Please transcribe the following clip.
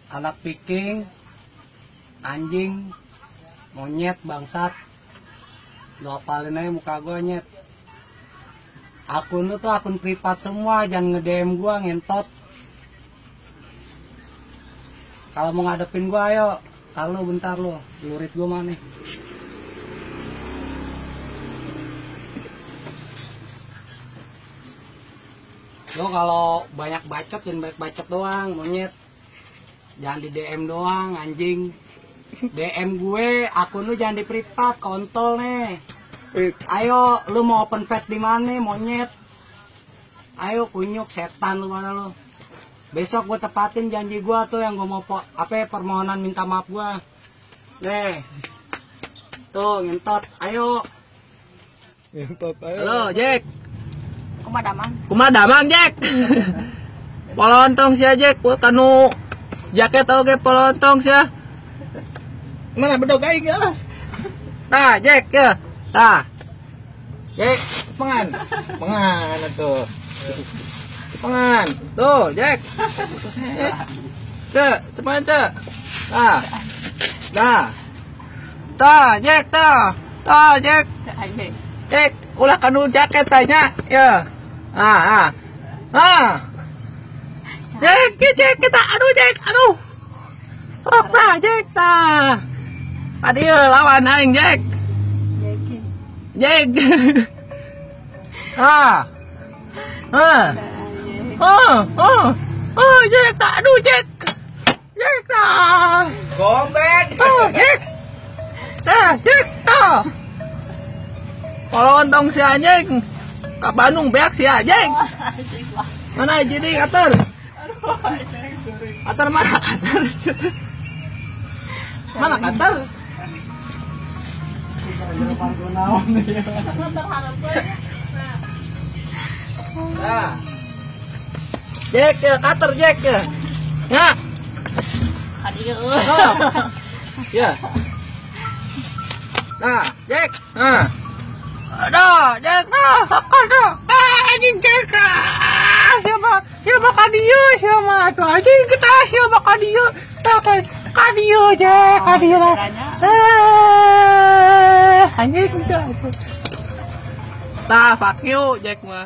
Anak Viking, anjing, monyet, bangsat. Lu apalin aja muka gue, nyet. Akun lu tuh akun privat semua, jangan nge-DM gua, ngentot. Kalau mau ngadepin gua ayo. Kalau bentar lu, lurit gua mana? Lo kalau banyak bacot, jangan banyak bacot doang, monyet. Jangan di DM doang, anjing. DM gue, akun lu jangan di privat, kontol nih. Ayo, lu mau open fight di mana, monyet? Ayo kunyuk setan lu mana lu. Besok gue tepatin janji gue tuh yang gue mau permohonan minta maaf gue. Nih. Tuh ngentot, ayo. Ngentot ayo. Halo, Jack. Kumadamang. Kumadamang, Jack. Polontong sia, Jack. Kanu jaket oge polontong sia. Mana bedog aing ya, Mas? Tah, Jack ya. Tah. Jack, pengan. Pengan atuh. Pengan. Tuh, Jack. Cek, cepat, cek. Tah. Tah. Tah, Jack, tah. Tah, Jack. Jack, ulah kanu jaket tanya. Ya. Ah, ah. Ah. Jack, Jack, kita aduh, Jack, aduh. Oh, tah, Jack, tah. Tadi lawan aing, Jack. Jack. Ah. Ah. Oh, oh. Oh, Jack, tak aduh, Jack. Jack, tah. Gombeng. Oh, Jack. Tah, Jack, tah. Polontong si anjing. Ka Bandung beak si anjing. Mana jadi atur? Atur mana atur? Mana kater? Nah. Jack ya, kater Jack ya. Ya. Ya. Nah, Jack. Nah. Aduh, Jack, nah, aduh, anjing Jack, siapa, siapa kadieu, siapa tuh anjing kita, siapa kadieu, kadieu Jack, kadieu lah, anjing kita, tah, fuck you Jack mah.